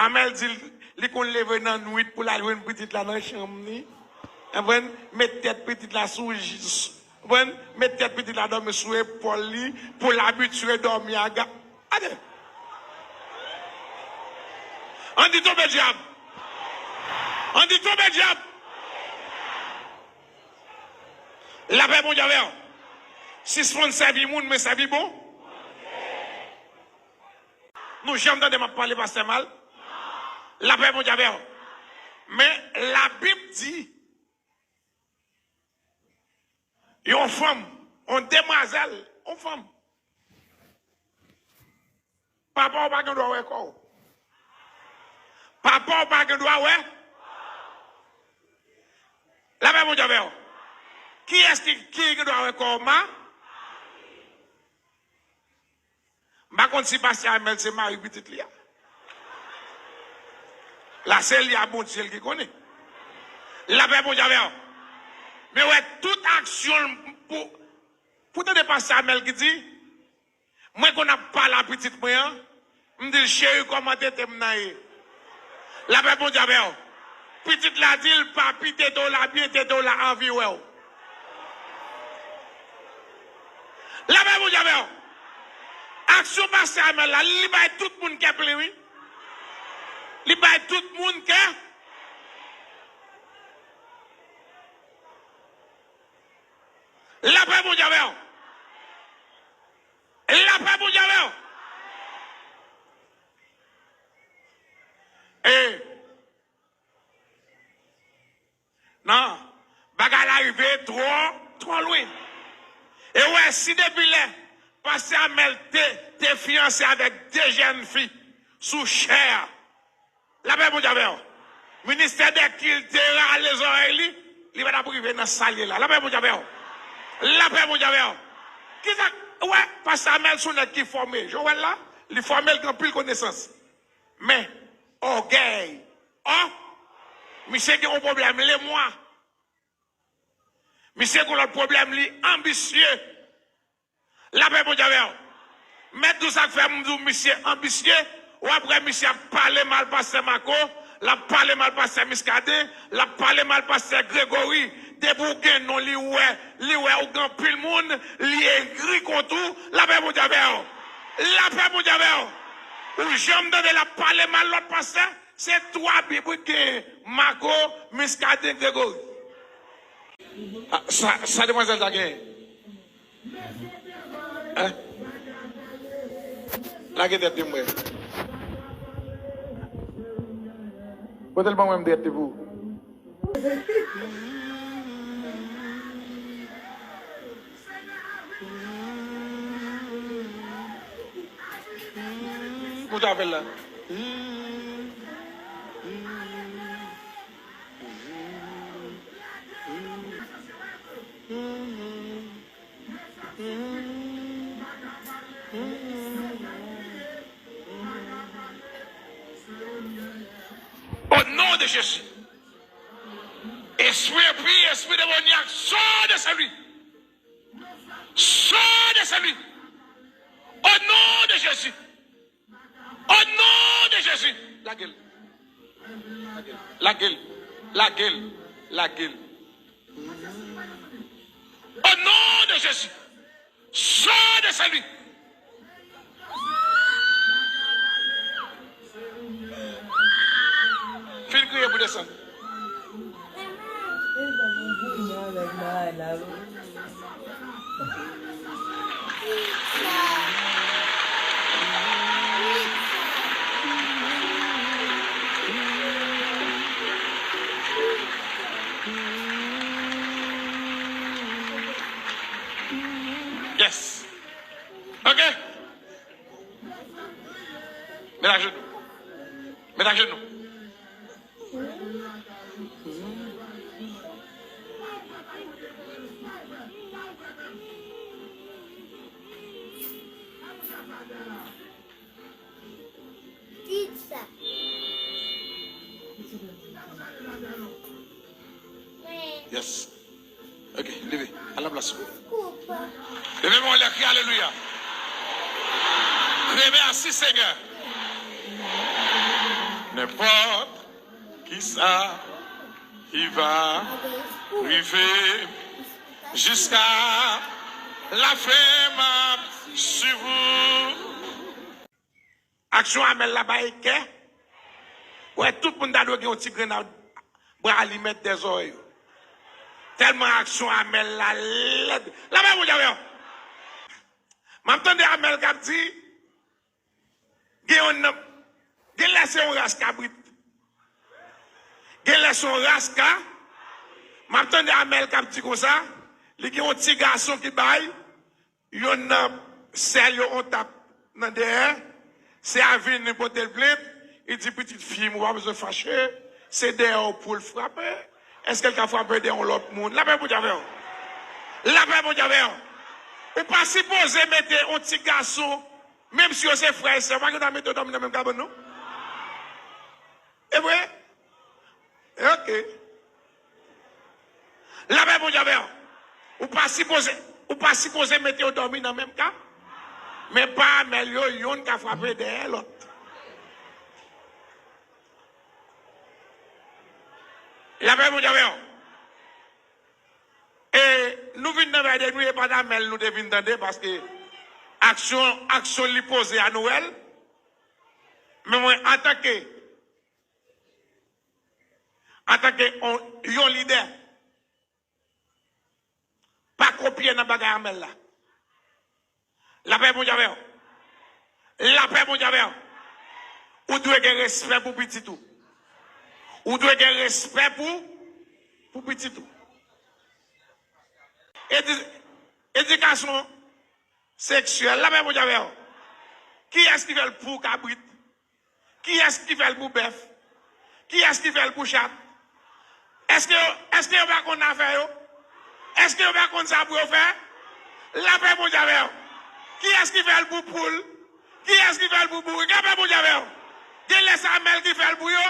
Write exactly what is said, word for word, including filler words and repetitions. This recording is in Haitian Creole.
Amèl di l, li konn leve nan nwit pou l al jwenn pitit la nan chanm li. Konprann? Met tèt pitit la sou, konprann? Met tèt pitit la dòmi sou epòl li pou l abitye dòmi a ga-, gade. Ann di tonbe dyab. Ann di tonbe dyab. Lapè Bondye avè w. Sispann sèvi moun, men sèvi bon. Nou janm tande m ap pale pastè mal? Lapè Bondye avè w. Men Labib di, yon fanm, yon demwazèl, yon fanm, papa w pa gen dwa wè kò w. Papa w pa gen dwa wè. Lapè Bondye avè w. Kiyès ki, ki gen dwa wè kò w, ma? M pa konn si pastè Amèl se mari pitit li a. La se li a Bondye l ki konnen. Lapè Bondye avè w. Men wè tout aksyon l pou, pou tande pastè Amèl ki di, mwen konn ap pale a pitit mwen an, m di l, cheri, kòman tete m nan ye? Lapè Bondye avè w. Pitit la di l, papi, tete w la byen, tete w la anvi wè w. Lapè Bondye avè w. Aksyon pastè Amèl la, li bay tout moun kè plen, wi. Li bay tout moun kè. Lapè Bondye avè w. Lapè Bondye avè w. E, non, bagay la rive twò, twò lwen. E w wè, si depi lè pastè Amèl te, te fiyanse avèk de jèn fi sou chè a, lapè Bondye avè w. Ministè dè kilt te rale zòrèy li, li pa t ap rive nan sa l ye la. Lapè Bondye avè w. Lapè Bondye avè w. Kisa, wè, pastè Amèl se yon nèg ki fòme. Jan w wè l la, li fòme, l gen anpil konesans. Men, ògèy. Ò, misye gen yon pwoblèm lemwa. Misye gen lòt pwoblèm, li anbisye. Lapè Bondye avè w. Mèt di w sa k fè m di w misye anbisye, w ap wè misye ap pale mal pastè Marco, l ap pale mal pastè Muscadin, l ap pale mal pastè Gregory. Depi w gen non, li wè, li wè ou gen anpil moun, li egri kont ou. Lapè Bondye avè w. Lapè Bondye avè w. Ou janm tande l ap pale mal lòt pastè? Se twa bib wi k genyen, Marco, Muscadin, Gregory. Ah, sa, sa demwazèl ta genyen? Hein? Lage tèt li m wè. Pote l ban mwen m dwèt li pou ou. Moute avè l la. Au nom de Jésus. Espri enpi, espri demonyak, sors de chez lui. Sors de chez lui. Au nom de Jésus. Au nom de Jésus. Lage l. Lage l. Lage l. Lage l. Au nom de Jésus. Sors de chez lui. Fin kriye pou desann. Yes. Ok. Met ajenou. Met ajenou. Yes. Ok, leve. Al nan plas ou. Leve men w anlè, kriye alelouya. Kriye mèsi, Senyè. Nenpòt kisa ki va rive, jiska lafen m ap swiv ou. Aksyon Amèl la bay kè. Wè, tout moun ta dwe gen yon ti grenn bra li mèt dèyè zòrèy yo. Tèlman aksyon Amèl la lèd. Lapè Bondye avè w. M ap tande Amèl k ap di, gen yon nan, gen lè se yon ras kabrit. Gen lè se yon ras ka. M ap tande Amèl k ap di konsa, li gen yon ti gason ki bay, yonn nan sè l yo on tap nan dèyè, sè a vini pote l plent, li di, "Pitit fi m, ou pa bezwen fache, se dèyè w pou l frape. Èske l ka frape dèyè yon lòt moun?" Lapè Bondye avè w. Lapè Bondye avè w. Ou pa sipoze mete yon ti gason, menm si yo se frè e sè, ou pa gen dwa mete yo dòmi nan menm kabann, non. E vre? Ok. Lapè Bondye avè w. Ou pa sipoze, ou pa sipoze mete yo dòmi nan menm ka, men pa Amèl yo, yonn ka frape dèyè lòt. Lapè Bondye avè w. E nou vin nan Bèdè, nou e pa Amèl nou te vin tande, paske aksyon, aksyon li poze a nou wè l. Men mwen, antanke, antanke yon, yon lidè, pa kopye nan bagay Amèl la. Lapè Bondye avè w. Lapè Bondye avè w. Ou dwe gen respè pou pitit ou. Ou dwe gen respè pou, pou pitit ou. Edi-, edikasyon seksyèl, lapè Bondye avè w. Kiyès ki fè l pou kabrit? Kiyès ki fè l pou bèf? Kiyès ki fè l pou chat? Èske yo, èske yo pa konn afè yo? Èske yo pa konn sa pou yo fè? Lapè Bondye avè w. Kiyès ki fè l pou poul? Kiyès ki fè l pou bourik? Lapè Bondye avè w. Gen lè se Amèl ki fè l pou yo.